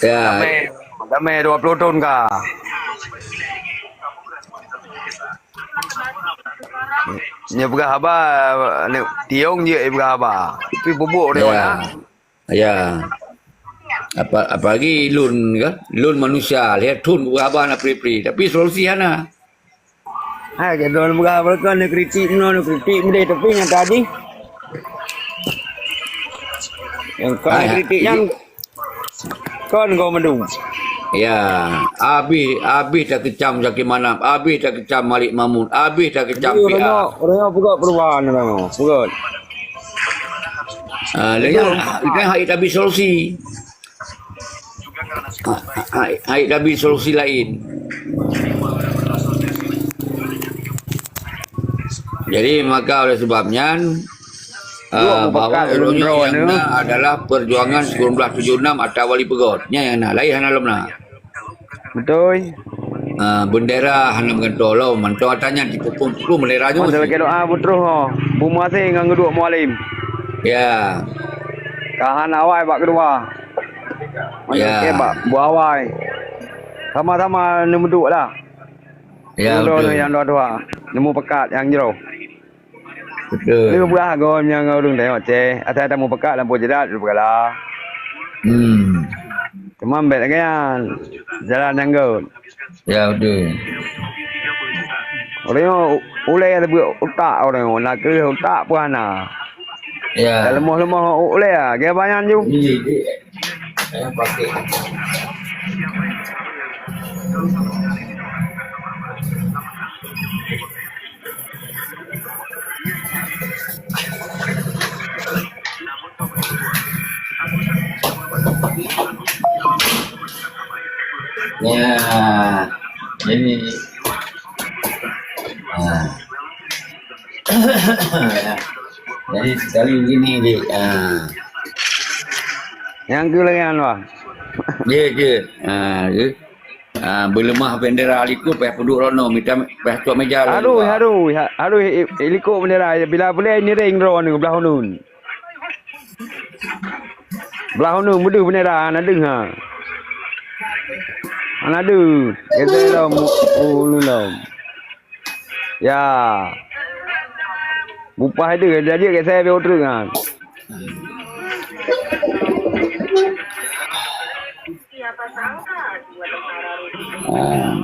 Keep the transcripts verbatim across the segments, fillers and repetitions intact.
Ya. Damai, damai dua puluh thon ka. Nyoe peugah haba, ni, Tiong jeuet peugah haba. Tapi bubuk dia Ya. mana? Ya. Apa, apalagi lôn kan? Lôn manusia, lhèe thon peugah haba na pri-pri. Tapi solusi hana. Hai, keu droe peugah apa kon neukritik meunoe, neukritik meudeh, tapi nyata jih. Nyang kon Hai, hai. neukritik nyan kon goh mandum. Ya, abéh, abéh takeucam Zaki Manaf, abéh takeucam Malik Mahmud, abéh takeucam Jadi, P A. Ureueng nyoe, ureueng nyoe peugöt perubahan, ureueng nyoe, peugöt. Ah, lagèe nyan, lagèe nyan hai tabi solusi. Hai, hai tabi solusi laén. Jadi, maka oleh sebab nyan, Dua ah, bahwa mubakat ulôn ulôn droe nyoe nyang nyoe. na adalah perjuangan sembilan belas tujuh enam atawa Wali Peugöt. Nyan nyang na, laén hana lom na. Beutôi. Ah, bendera hana meugantoe lom, mantong ata nyan jipeuphon-phon bendera nyoe. Masa lakèe doa beutroh ho. Beumeuaséh ngon geuduek Mualem. Ya. Ka hana awai bak keudua. Masa Ya. lakèe bak buah awai. Sama-sama neumeuduek lah. Ya, Gubernur betul. nyang dua-dua. Neumupakat nyang jroh. Betul. Lheuh beurah gob nyang ureueng tanyong Aceh, asai tamupakat lam Pulo Jeurat, Pulo Pagala. Hmm. Teuma bèk lagèe nyan, jalan nyang göt. Ya, betul. Ureueng nyoe u-, ulèe leubeh utak ureueng nyoe, na kreueh utak pun hana. Ya. Dah leumoh-leumoh ulèe, lagèe banyan ju. Ini, ini, eh, pakai. Ya, jadi, ah. Jadi sekali begini, Dik. Ah. Nyang keu lagèe nyan, Bang. Ya, ya. Ah, ya. Ah, beuleumah bendera likot, payah peuduek droeneuh, mita payah cok meja lom. Harôh, harôh, ha-, harôh i-, i-, likot bendera, bila boleh ngiring droeneuh blah uneun. Blah uneun beudeuh bendera, hana deuh ha. Hana deuh. Geusé lom, u-, uneun lom. Ya. Bupah deuh, jadi geusé beu uteuk ha. Ah.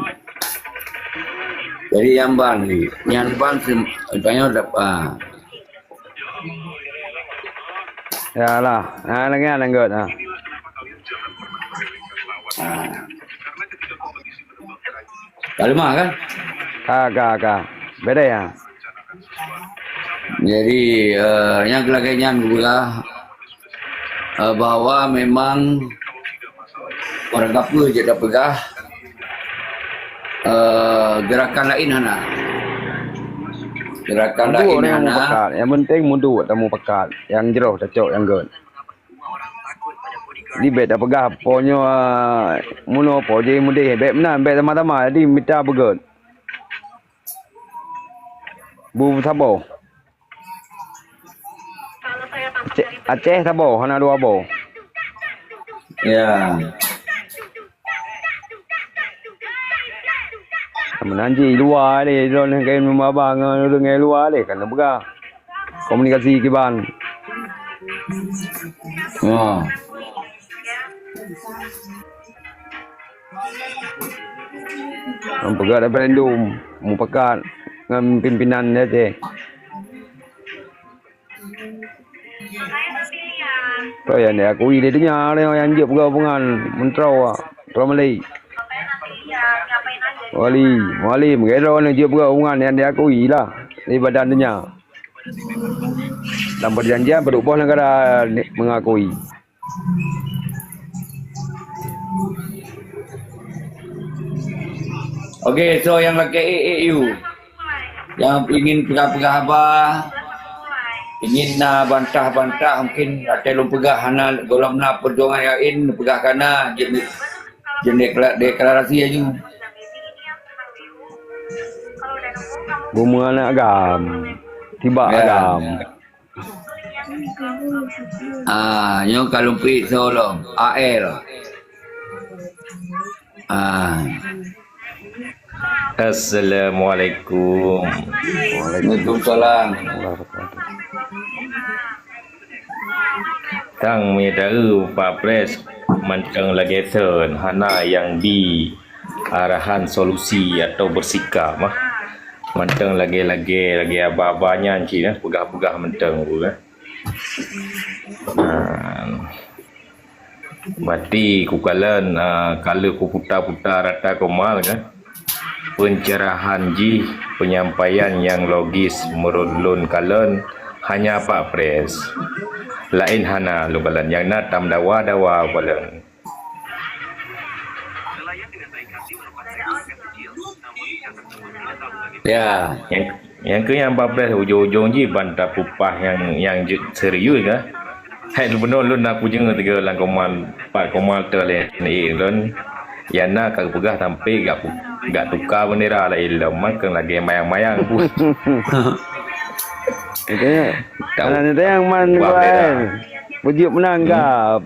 Jadi nyang ban ni, nyang ban si, tanya dap-, ah. Yalah, ha, lagèe nyan göt, ha. Ah. Ka leumah kan? Ka, ka, ka. Bedai, ha. Jadi, eh, nyang lagèe nyan geupeugah, eh, bahwa memang ureueng kapeue jeuet tapeugah, eh, gerakan laén hana. Gerakan Muduek laén ureueng hana. Mupakat. Nyang penting muduek tamupakat. Nyang jroh tacok nyang göt. Di bèk tapeugah po nyoe, ah, munoe po jih mudeh. Bèk meunan, bèk sama-sama. Jadi mita beugöt. Bu saboh. Aceh, Aceh saboh, hana dua boh. Ya. Meunan jih luwa lé, droeneuh kayém meubaba ngon ureueng nyang luwa lé, kan neupeugah. Komunikasi kiban. Ya. Peugah referendum, mupakat ngon pimpinan di Aceh. Toh nyang diakui di donya, nyang jeuet peugah hubungan meuntroe, troe Malay. Wali, Mualem, keudroe jeuet peugah hubungan nyang diakui lah di badan donya. Dan perjanjian peuduek boh negara ni-, mengakui. Oke, so nyang lakèe ék, ék, you. Nyang ingin peugah-peugah haba, ingin na bantah-bantah, mungkin watèe lôn peugah hana, gohlom na perjuangan laén, peugah ka na, jeuet, jeuet dekla-, deklarasi laju. Bumoe aneuk agam, tibak Ya. agam. Ah, nyoe ka lôn piek soe lom. A L. Ah. Assalamualaikum. Waalaikumsalam. Tang meunyoe taeu Pak Pres mantong lagèe thon, hana nyang bi arahan solusi atau bersikap mah. Mantong lagèe-lagèe, lagèe aba-aba nyan cit, eh, peugah-peugah mantong tu, eh. Nah, berarti kukalon, ah, ka lheueh kuputa-puta rata Komal kan. Pencerahan jih, penyampaian nyang logis meunurot lôn kalon hanya Pak Pres. Laén hana lôn kalon, nyang na tameudawa-dawa kalon. Ya, nyang, nyang keu nyang babah ujong-ujong jih ban tapupah nyang, nyang jeuet serius kah? Hai, bunoe lôn na kujeueng tiga lam Komal, Pak Komal teuh lé ni lôn. Nyang na ka geupeugah sampai gak, gak tuka bendera laén lom, makang lagèe mayang-mayang pun. Oke. Tahu. Nah, nanti yang man Wah, gua, bendera. Eh. Bujur menang Hmm. gap.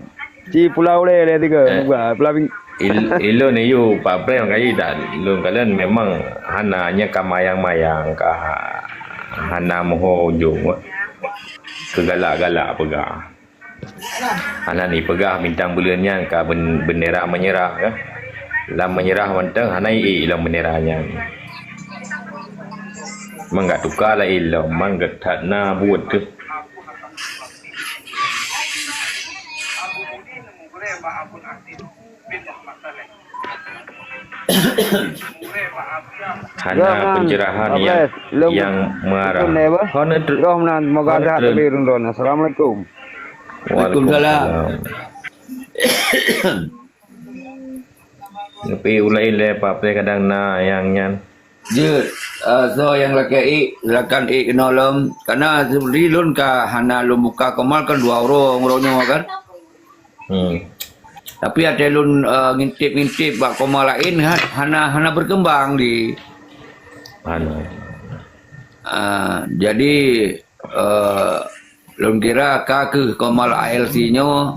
Ci pulau le, le tiga. Eh. Buka, pulau bing- Il-, ilôn iyo Pak Prem kai dak lôn kalon memang hana nya ka mayang-mayang ka hana moho ujong. Keugalak-galak peugah. Hana ni peugah bintang buleuen nyan ka ben-, bendera menyerah ka. Lam menyerah mantong hana i lam bendera nyan. Mangga tuka laén lom, mangga that na buet tu. Hana Ya, man. Pencerahan Apa, yang, eh? Lom-, yang mengarah. Betul, ya, apa? Hana ter-, Roh menan, semoga hana sehat ter-, tapi rundon. Assalamualaikum. Waalaikumsalam. Tapi ulai le apa kadang na yang nyan. Jeuet, ah, soe nyang lakèe ék, silakan ék keunoe lom. Karena seperti lôn ka hana lôn buka Komal kan dua uroe, uroe nyoe kan. Hmm. Tapi até lôn, ah, ngintip-ngintip bak Komal laén, ha-, hana, hana berkembang di. Hana. Ah, jadi, ah, lôn kira ka keuh Komal A L C nyoe,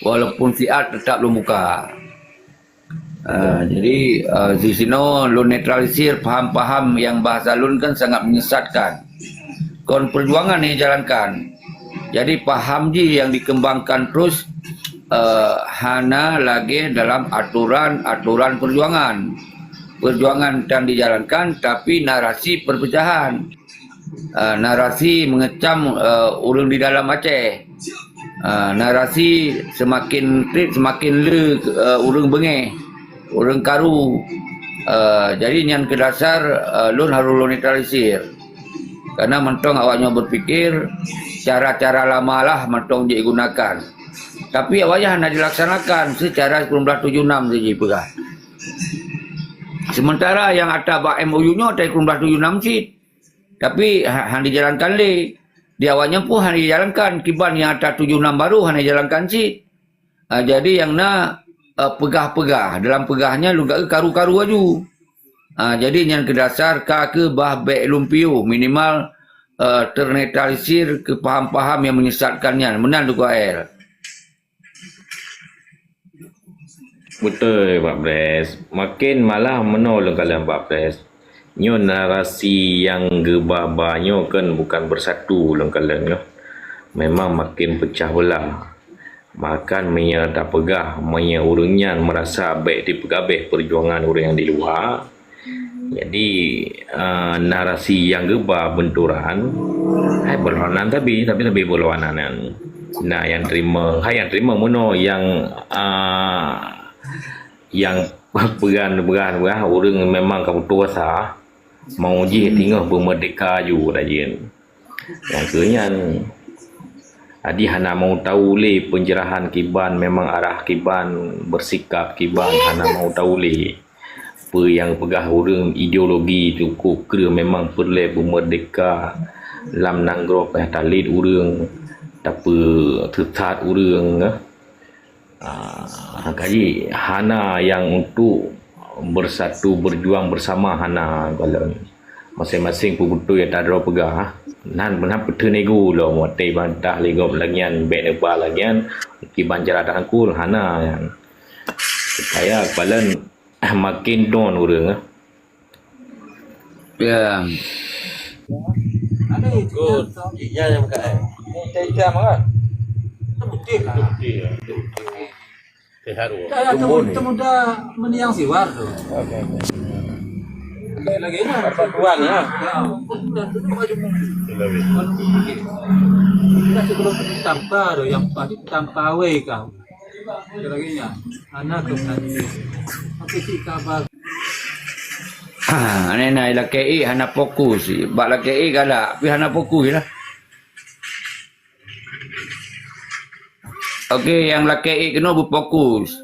walaupun siat tetap lôn buka. Ah, jadi, ah, di sinoe lôn netralisir paham-paham yang bahasa lôn kan sangat menyesatkan. Kon perjuangan yang dijalankan. Jadi paham jih yang dikembangkan terus, ah, hana lagèe dalam aturan-aturan perjuangan. Perjuangan tan dijalankan tapi narasi perpecahan. Ah, narasi mengecam, ah, ureueng di dalam Aceh. Ah, narasi semakin trép, semakin le, ah, ureueng beungéh, ureueng karu. Ah, jadi nyan keu dasar, ah, lôn harôh lôn netralisir. Karena mantong awak nyoe berpikir cara-cara lama lah mantong jigunakan. Tapi awak nyan hana dilaksanakan secara sikureueng blaih tujoh nam saja peugah. Sementara yang ata bak M O U nyoe ata sikureueng blaih tujoh nam cit. Tapi ha-, han dijalankan lé. Di awak nyan pun han dijalankan. Kiban nyang ata tujoh nam baru han dijalankan cit. Ah, jadi nyang na, ah, peugah-peugah. Dalam peugah nyan lôn ka karu-karu aju. Ah, jadi nyan keu dasar ka keuh bah bèk lôn piôh. Minimal, ah, ternetralisir keu paham-paham nyang menyesatkan nyan. Meunan Teungku Ael. Beutôi, Pak Pres. Makin malah meunoe lôn kalon Pak Pres. Nyoe narasi nyang geuba-ba nyoe kan bukan bersatu lôn kalon nyoe. Memang makin pecah belah. Bahkan meunyoe tapeugah, meunyoe ureueng nyan meurasa bèk dipeugabeh peujuangan ureueng nyang di luwa, jadi, eh, narasi nyang geuba beunturan, hai beurlawanan tapi, tapi, tapi beurlawanan nyan. Nah, nyang teurimong, hai nyang teurimong meunoe nyang, eh, nyang peugah, peugah, peugah ureueng memang ka putôh asa, mau jih teungoh beumeurdeka aju rajin. Nyang keu nyan, jadi hana mau tahu lé pencerahan kiban memang arah kiban bersikap kiban hana mau tahu lé. Peue nyang peugah ureueng ideologi cukôp kreueh memang peureulèe beumeurdeka lam nanggroe payah talét ureueng tapeusesat ureueng. Ah, kaji hana nyang untuk bersatu berjuang bersama hana galon. Masing-masing peubeutôi ata droe peugah. Nan beuna peuteunego lom watèe bantah lé gob lagèe nyan bèk neuba lagèe nyan kiban cara tarangkul hana nyan. Saya palan makin don ureuëng. Ya. Good. Iya yang pakai. Hitam kan? Putih lah. Putih ya. Sehat. Saya temu muda meniang siwar tu. Oke, oke. Lagi-lagi ni. Perempuan ya. Ya, dan tu baju. Kita sebelum tampa tu yang pasti tampa away kau. Lagi-lagi ni. Anak tu nanti. Tapi si kabar. Ha, ni na lakée hana fokus. Bak lakée galak, tapi hana fokus lah. Okey, nyang lakée keunoe beufokus.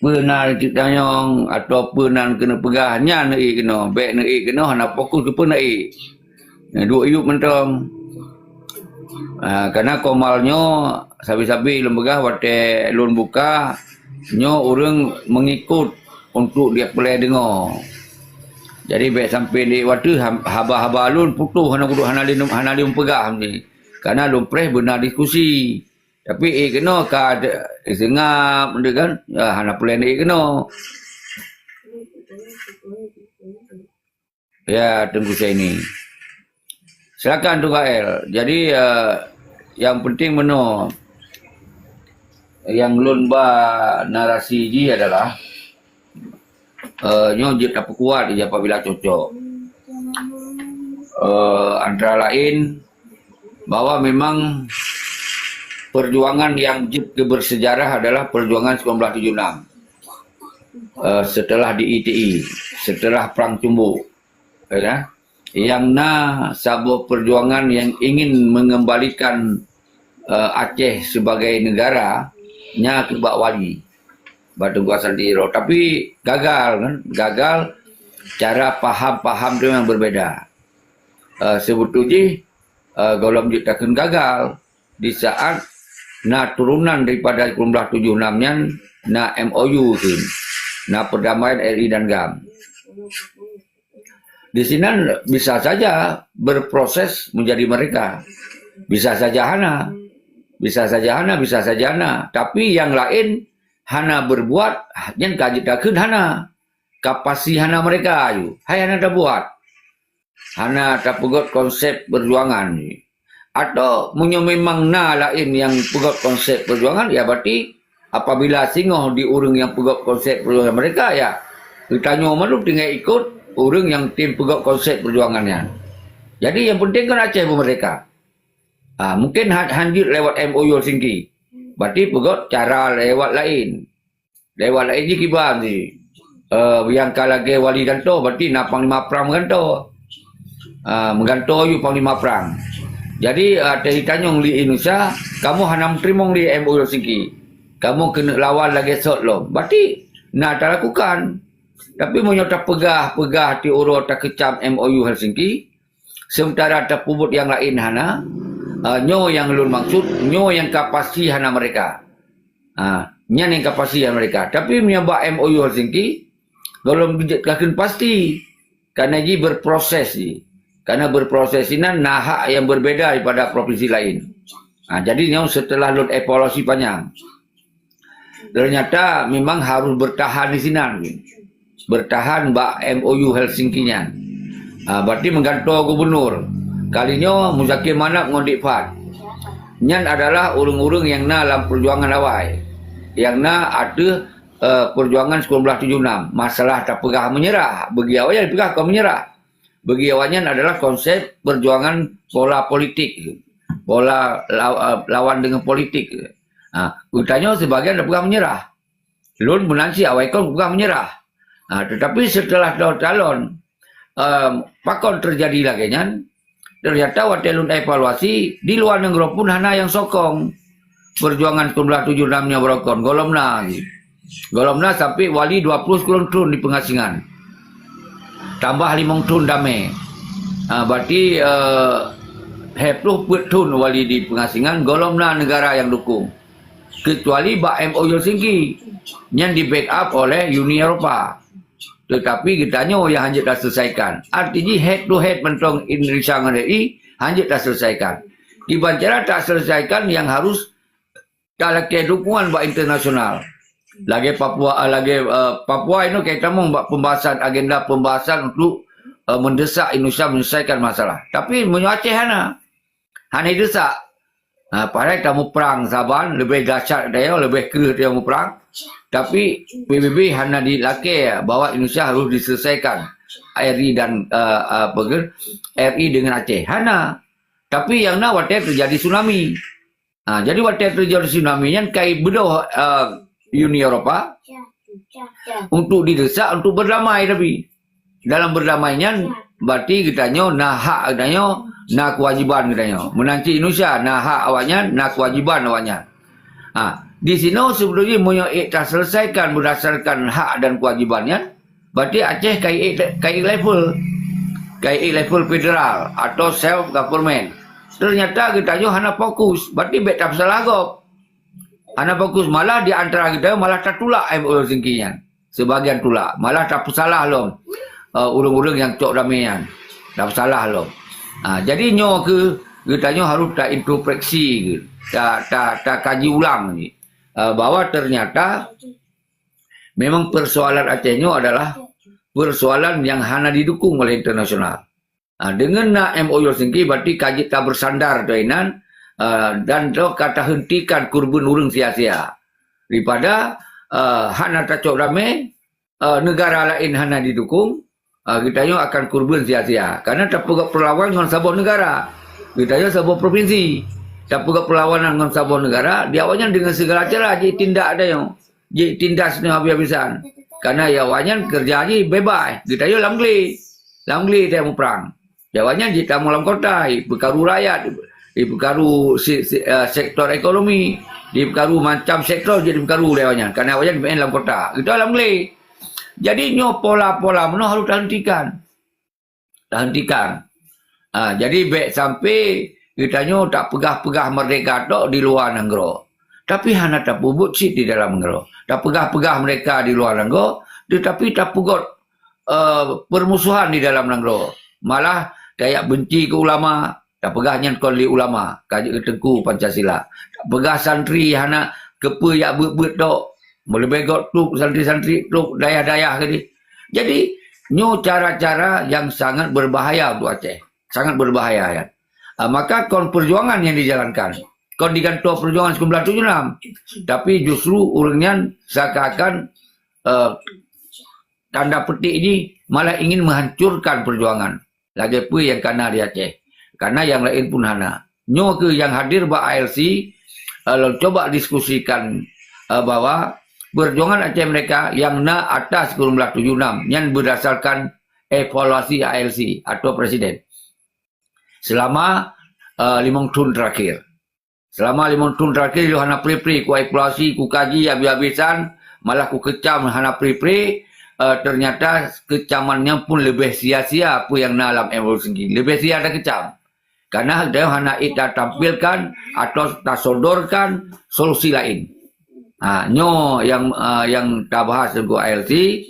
Peue na tanyong atau peue na keuneuk peugah, nyan ék keunoe. Bék neuék keunoe, hana fokus keu peue na ék. Nah, duek yup mantong. Ah, karena komal nyoe sabe-sabe lôn peugah watée lôn buka, nyoe ureuëng mengikut untuk dia peureulée deungoe. Jadi bék sampai di watée ha-, haba-haba lôn putôh hana kudu hana lôn, hana lôn peugah ni. Karena lôn preh beuna diskusi. Tapi ék keunoe ka ada seungab, ada kan? Ya, hana peureulée ék keunoe. Ya, Teungku Zaini. Silakan Teungku L. Jadi, eh, yang penting meunoe, nyang lôn ba narasi jih adalah, eh, nyoe jeuet tapeukuat jih apabila cocok. Eh, antara lain, bahwa memang perjuangan yang jeuet keu bersejarah adalah perjuangan sembilan belas tujuh enam. Eh, setelah di I T I, setelah Perang Cumbuk, ya kan? Yang na saboh perjuangan yang ingin mengembalikan, eh, Aceh sebagai negara, nya keu bak wali, bak Teungku Hasan Tiro. Tapi gagal kan? Gagal, cara paham-paham tu memang berbeda. Eh, sebetulnya, eh, gohlom jeuet takheun gagal di saat na turunan daripada sembilan belas tujuh enam nyan na M O U tu, na perdamaian R I dan GAM. Di sinan bisa saja berproses menjadi merdeka. Bisa saja hana. Bisa saja hana, bisa saja hana. Tapi yang lain hana berbuat, nyan ka jeuet takheun hana. Ka pasti hana merdeka aju. Hai hana tabuat. Hana tapeugot konsep perjuangan. Atau meunyoe memang na laén nyang peugot konsep perjuangan, ya berarti apabila singoh di ureuëng nyang peugot konsep perjuangan merdeka, ya geutanyoe mandum tinggai ikot ureuëng nyang tem peugot konsep perjuangan nyan. Jadi yang penting kan Aceh beumerdeka. Ha, mungkin han, han jeuet lewat M O U Helsinki. Berarti peugot cara lewat laén. Lewat laén jih kiban jih. Eh, nyang ka lagée wali gantoe, berarti na panglima prang meugantoe. Ah, meugantoe yue panglima prang. Jadi, ah, teuh jitanyong lé Indonesia, kamoe hana meuteurimong lé M O U Helsinki. Kamoe keuneuk lawan lagée sot lom. Berarti na talakukan. Tapi meunyoe tapeugah-peugah tiep uroe takeucam M O U Helsinki, sementara tapeubuet nyang laén hana, ah, nyoe nyang lôn maksud, nyoe nyang ka pasti hana merdeka. Ha, nyan nyang ka pasti hana merdeka. Tapi meunyoe bak M O U Helsinki, gohlom jeuet takheun pasti. Karena jih berproses jih. Karena berproses inan na hak yang berbeda daripada provinsi lain. Ha, jadi nyoe setelah lôn evaluasi panjang. Ternyata memang harus bertahan di sinan. Bertahan bak M O U Helsinki nyan. Ha, berarti meugantoe gubernur. Kali nyoe Muzakir Manaf ngon Diek Fad. Nyan adalah ureuëng-ureuëng nyang na lam perjuangan awai. Nyang na ateueh, eh, perjuangan sembilan belas tujuh enam. Masalah tapeugah menyerah. Bagi awai nyang dipeugah kon menyerah. Bagi awai nyan adalah konsep perjuangan pola politik. Pola law-, eh, lawan dengan politik. Ha, geutanyoe sebagian tapeugah menyerah. Lôn meunan cit awai kon kupeugah menyerah. Ha, tetapi setelah dua talon, em, pakon teujadi lagée nyan, ternyata watée lôn evaluasi, di luwa nanggroe pun hana nyang sokong perjuangan sembilan belas tujuh enam nyoe beurokon, gohlom na jih. Gohlom na sampai wali dua ploh sikureueng thon di peungasingan. Tambah limong thon damé. Ha, berarti, eh, lhée ploh peuet thon wali di peungasingan, gohlom na negara nyang dukong. Kecuali bak M O U Helsinki, nyan di-backup oleh Uni Eropa. Tetapi geutanyoe nyang hanjeuet taselesaikan. Arti jih head to head mantong Indonesia ngon R I hanjeuet taselesaikan. Kiban cara taselesaikan nyang harus talakée dukungan bak internasional. Lagèe Papua, eh, lagèe, eh, Papua inoe ka tamong bak pembahasan, agenda pembahasan untuk, eh, mendesak Indonesia menyelesaikan masalah. Tapi meunyoe Aceh hana, hana idesak. Ha, padahai tamuprang saban, leubeh dahsyat tanyoe, leubeh kreueh tanyoe muprang. Tapi P B B hana dilakèe bahwa Indonesia harus diselesaikan R I dan, eh, apa ke, R I dengan Aceh. Hana. Tapi nyang na watèe teujadi tsunami. Ha, jadi watèe teujadi tsunami nyan kai beudôh, eh, Uni Eropa untuk didesak untuk berdamai, tapi dalam berdamai nyan berarti geutanyoe na hak geutanyoe, na kewajiban geutanyoe. Meunan cit Indonesia na hak awaknyan, na kewajiban awaknyan. Ha, di sinoe sebetulnya meunyoe ék taselesaikan berdasarkan hak dan kewajiban nyan, berarti Aceh kai ék, kai ék level. Kai ék level federal atau self government. Ternyata geutanyoe hana fokus, berarti bèk tapeusalah gob. Hana fokus, malah di antara geutanyoe malah tatulak M O U Helsinki nyan. Sebagian tulak, malah tapeusalah lom, eh, ureueng-ureueng nyang cok damé nyan. Tapeusalah lom. Ha, jadi nyoe keuh geutanyoe harôh taintrospeksi, ta, ta, takaji ulang ni, eh, bahwa ternyata memang persoalan Aceh nyoe adalah persoalan nyang hana didukung oleh internasional. Ha, deungon na M O U Helsinki, berarti ka jeuet tabeusandar tu inan, eh, dan toh ka tahentikan keureubeuen ureueng sia-sia. Daripada, eh, hana tacok damé, eh, negara laén hana didukung, eh, geutanyoe akan keureubeuen sia-sia. Karena tapeugöt peulawan ngon saboh negara. Geutanyoe saboh provinsi. Tapeugöt peulawanan ngon saboh negara, di awaknyan deungon segala cara jitindak tanyoe. Jitindas nyoe habis-habisan. Karena ya awaknyan keureuja jih bebas. Geutanyoe lam glé. Lam glé tanyoe muprang. Ya awaknyan jitamong lam kota, jipeukaru rakyat, jipeukaru si, si, eh, sektor ekonomi, jipeukaru macam sektor jih jipeukaru lé awaknyan. Karena awaknyan meu'en lam kota. Geutanyoe lam glé. Jadi nyoe pola-pola meunoe harôh tahentikan. Tahentikan. Ha, jadi bèk sampai geutanyoe tapeugah-peugah merdeka tok di luwa nanggroe. Tapi hana tapeubuet cit di dalam nanggroe. Tapeugah-peugah merdeka di luwa nanggroe, tetapi tapeugot, eh, permusuhan di dalam nanggroe. Malah tajak benci keu ulama, tapeugah nyan kon lé ulama, ka jeuet keu teungku Pancasila. Tapeugah santri hana, keupeue jak beuet-beuet tok. Meuleubeh göt trok santri-santri trok dayah-dayah keudéh. Jadi, nyoe cara-cara nyang sangat berbahaya untuk Aceh. Sangat berbahaya, ya. Ah, maka kon perjuangan yang dijalankan. Kon digantoe perjuangan sembilan belas tujuh enam. Tapi justru ureueng nyan seakan-akan, eh, tanda petik jih malah ingin menghancurkan perjuangan. Lagèe peue nyang kana di Aceh. Karena nyang laén pun hana. Nyoe keuh nyang hadir bak A L C, eh, lôn coba diskusikan, eh, bahwa perjuangan Aceh Merdeka nyang na atas sembilan belas tujuh enam nyan berdasarkan evaluasi A L C atau presiden. Selama, eh, limong thon terakhir. Selama limong thon terakhir, lôn hana pri-pri, kuevaluasi, kukaji habis-habisan, malah kukecam hana pri-pri, eh, ternyata kecaman nyan pun leubeh sia-sia peue nyang na lam M O U Helsinki. Leubeh sia takecam. Karena geutanyoe hana ék tatampilkan atau tasodorkan solusi laén. Ha, nyoe nyang, eh, nyang tabahas Teungku A L C,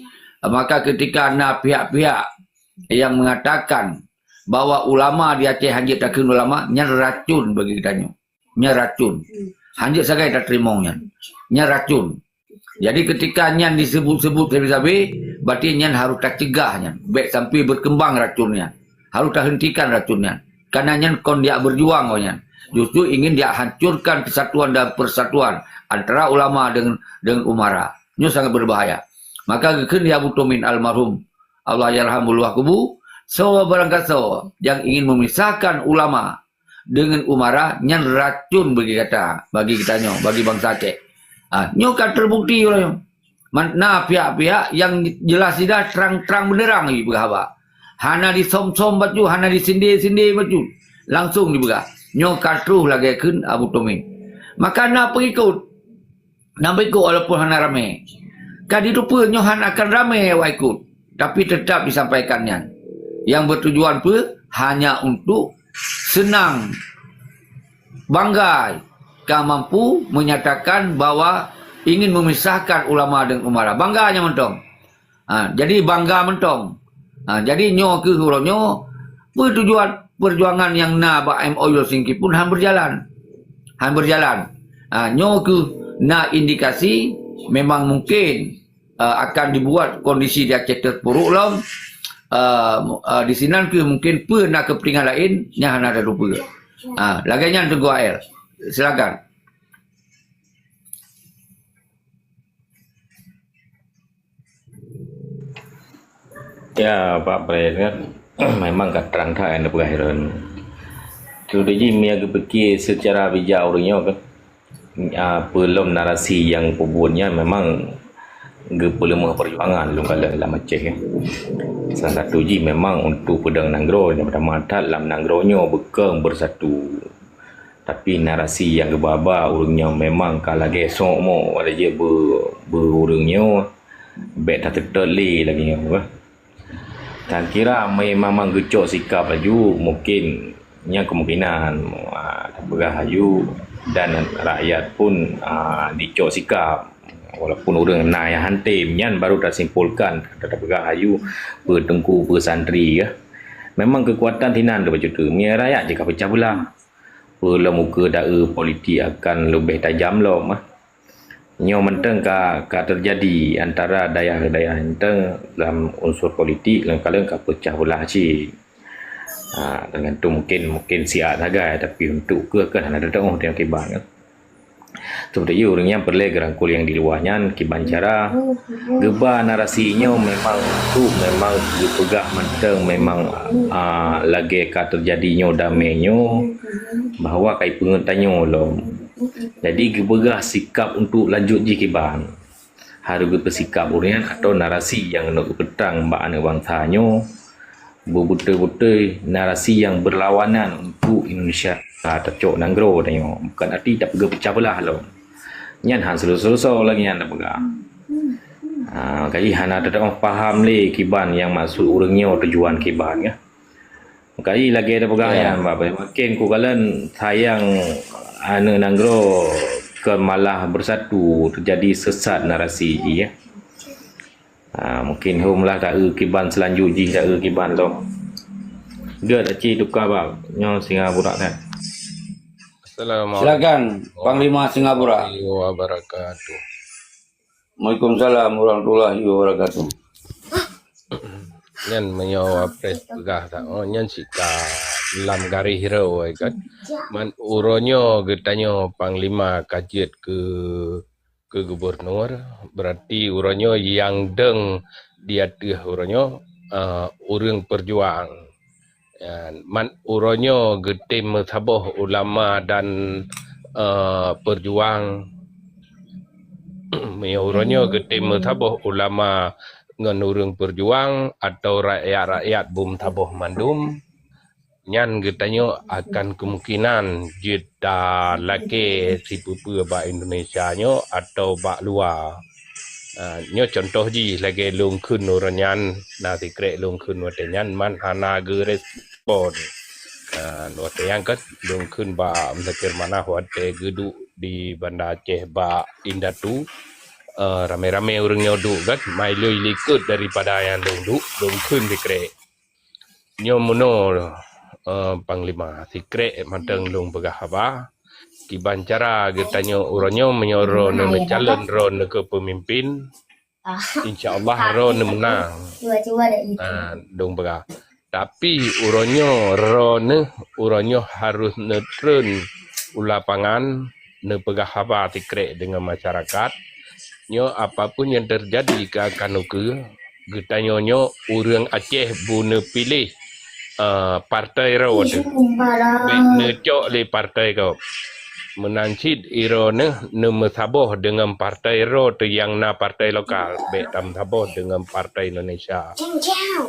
maka ketika na pihak-pihak nyang mengatakan bahwa ulama di Aceh hanjeuet takheun ulama, nyan racun bagi geutanyoe. Nyan racun. Hanjeuet sagai tateurimong nyan. Nyan racun. Jadi ketika nyan disebut-sebut sabe-sabe, berarti nyan harus tacegah nyan. Bèk sampai berkembang racun nyan. Harus tahentikan racun nyan. Karena nyan kon diak berjuang awaknyan. Justru ingin diak hancurkan kesatuan dan persatuan antara ulama dengan, dengan umara. Nyoe sangat berbahaya. Maka geukheun lé Abu Tumin almarhum, Allah yarhamu wa kubu, soe barangkasoe nyang ingin memisahkan ulama dengan umara, nyan racun bagi gata, bagi geutanyoe, bagi bansa Aceh. Ah, nyoe ka terbukti uroe nyoe. Man-, na pihak-pihak nyang jelas jidah terang-terang benderang jipeugah haba. Hana disom-som bacut, hana disinde-sinde bacut. Langsung jipeugah. Nyoe ka troh lagèe kheun Abu Tumin. Maka na pengikut. Na pengikut walaupun hana ramé. Ka jiteupeue nyoe hana akan ramé awak ikut. Tapi tetap disampaikan nyan. Nyang bertujuan peue? Hanya untuk senang, bangga ka mampu menyatakan bahwa ingin memisahkan ulama dengan umara. Bangga nyan mantong. Ha, jadi bangga mantong. Ha, jadi nyoe keuh uroe nyoe, peue tujuan perjuangan nyang na bak M O U Helsinki pun han berjalan. Han berjalan. Ha, nyoe keuh na indikasi Memang mungkin uh, akan dibuat kondisi di Aceh terpuruk lom. Uh, uh, di sinan ke mungkin pun na kepentingan lain yang hana ada lupa. Uh, lagi nyan tunggu air. Silakan. Ya, Pak Presiden, memang ka trang that nyang dipeugah Iron. Sudah ji mia geupikir secara bijak ureuëng nyoe kan. Ah, peulom narasi nyang peubuet nyan memang geupeuleumoh perjuangan lôn kalon lam Aceh. Salah satu ji memang untuk peudong nanggroe nyang pertama that lam nanggroe nyoe beukong bersatu. Tapi narasi nyang geuba-ba ureuëng nyoe memang ka lagée sok mo ada je be, be ureuëng nyoe bek tateutôt lé lagée nyoe. Tan kira memang geucok sikap laju mungkin nyang kemungkinan ah, tapeugah laju dan rakyat pun ah, dicok sikap walaupun ureuëng na nyang hantem nyan baru tasimpulkan tapeugah laju peutengku pesantri ya. Memang kekuatan sinan tu bacut tu. Mia rakyat je ka pecah belah. Peulom ukeue dae politik akan leubeh tajam lom ah. Nyoe mantong ka ka teujadi antara dayah-dayah mantong lam unsur politik lengkaleng ka peucah beulah cit. Ha, tergantung mungkin mungkin siat sagai tapi untuk ke kan hana teutuoh tengok kiban kan. Seperti itu ureuëng yang perlu gerangkul yang di luar nyan kiban cara geuba narasi nyoe memang tu memang geupeugah mantong memang uh, lagée ka teujadi nyoe damé nyoe bahwa kai peungeut tanyoe lom. Jadi geupeugah sikap untuk lanjut jih kiban. Harus geupeusikap ureuëng atau narasi yang nak geupeutrang bak aneuk bangsa nyoe beutôi-beutôi narasi yang berlawanan untuk Indonesia tacok nanggroe tanyoe. Bukan arti tapeugah pecah belah lom. Nyan han selesai-selesai lagi nyan tapeugah. Ha, kaji hana teutamah paham lé kiban yang maksud ureuëng nyoe tujuan kiban ya. Kaji lagée tapeugah ya. Nyan Bapak. Makin ku kalon sayang aneuk nanggroe ke malah bersatu terjadi sesat narasi ya. Ha, mungkin hom lah taeu kiban selanjut jih taeu kiban tu. Gét aci tukar bang. Nyoe singa burak kan. Assalamualaikum. Silakan Panglima Singapura. Warahmatullahi wabarakatuh. Waalaikumsalam warahmatullahi wabarakatuh. Nyan meunyoe wapres peugah tak oh nyan sika lam garis rau kan. Man uroe nyoe geutanyoe panglima ka jeuet keu keu gubernur, berarti uroe nyoe nyang deng di ateueh uroe nyoe uh, ureuëng peujuang. Man uroe nyoe geutem meusaboh ulama dan uh, peujuang. Meunyoe uroe nyoe geutem meusaboh ulama ngon ureuëng peujuang atau rakyat-rakyat bum saboh mandum, nyan geutanyoe akan kemungkinan jeuet talakée sipeue-peue bak Indonesia nyoe atau bak luwa. Ha, nyoe contoh jih lagée lôn kheun uroe nyan na sikrek lôn kheun watée nyan man hana geurespon. Ha, watée nyan kan lôn kheun bak Muzakir Manaf watée geuduek di Banda Aceh bak Indatu. Uh, ramé-ramé ureuëng nyoe duek kan mai lui likot daripada nyang lôn duek lôn kheun sikrek. Nyoe meunoe uh, Panglima sikrek mantong lôn peugah haba. Kiban cara geutanyoe uroe nyoe meunyoe droeneuh meucalon droeneuh keu peumimpin, insya Allah droeneuh meunang. Uh, lôn peugah. Tapi uroe nyoe droeneuh uroe nyoe harôh neutreun u lapangan neupeugah haba sikrek deungon masyarakat. Nyoe apapun nyang teujadi keu akan ukeue, geutanyoe nyoe ureuëng Aceh bu neupiléh uh, partai droe teuh. Bèk neucok lé partai gob. Meunan cit droeneuh neumeusaboh deungon partai droe teuh nyang na partai lokal, bèk tameusaboh deungon partai Indonesia.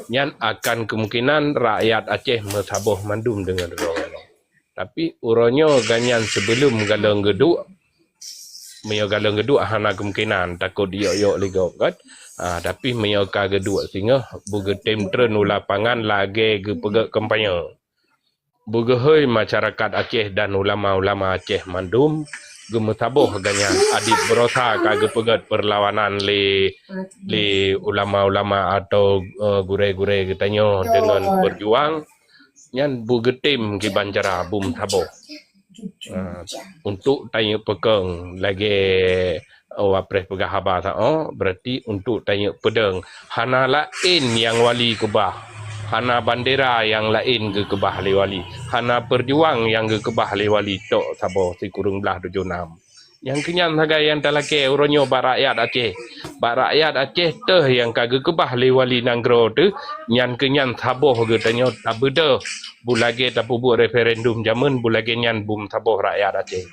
Nyan akan kemungkinan rakyat Aceh meusaboh mandum deungon droe. Tapi uroe nyoe ganyan sebelum galong geuduek, meunyoe galong geuduek hana kemungkinan takot yok-yok lé gob kan. Ha, tapi meunyoe ka geuduek singoh bu geutem treun u lapangan lagée geupeugét kampanye. Bu geuhôi masyarakat Aceh dan ulama-ulama Aceh mandum geumeusaboh ganyan adik berosa ka geupeugét perlawanan lé lé ulama-ulama atau uh, gurée-gurée geutanyoe deungon berjuang nyan bu geutem kiban cara bum saboh. Ha, untuk tanyoe peukong lagèe, oh, Wapres peugah haba saôh, berarti untuk tanyoe peudong. Hana laén nyang wali keubah. Hana bandera nyang laén geukeubah lé wali. Hana peujuang nyang geukeubah lé wali, tok saboh sikureueng blaih tujoh nam. Nyang keunyan sagai nyang talakèe uroe nyoe bak rakyat Aceh. Bak rakyat Aceh teuh nyang ka geukeubah lé wali nanggroe teuh, nyan keunyan saboh geutanyoe tabeudôh. Beulagèe tapeubuet referendum jameun, beulagèe nyan bum saboh rakyat Aceh.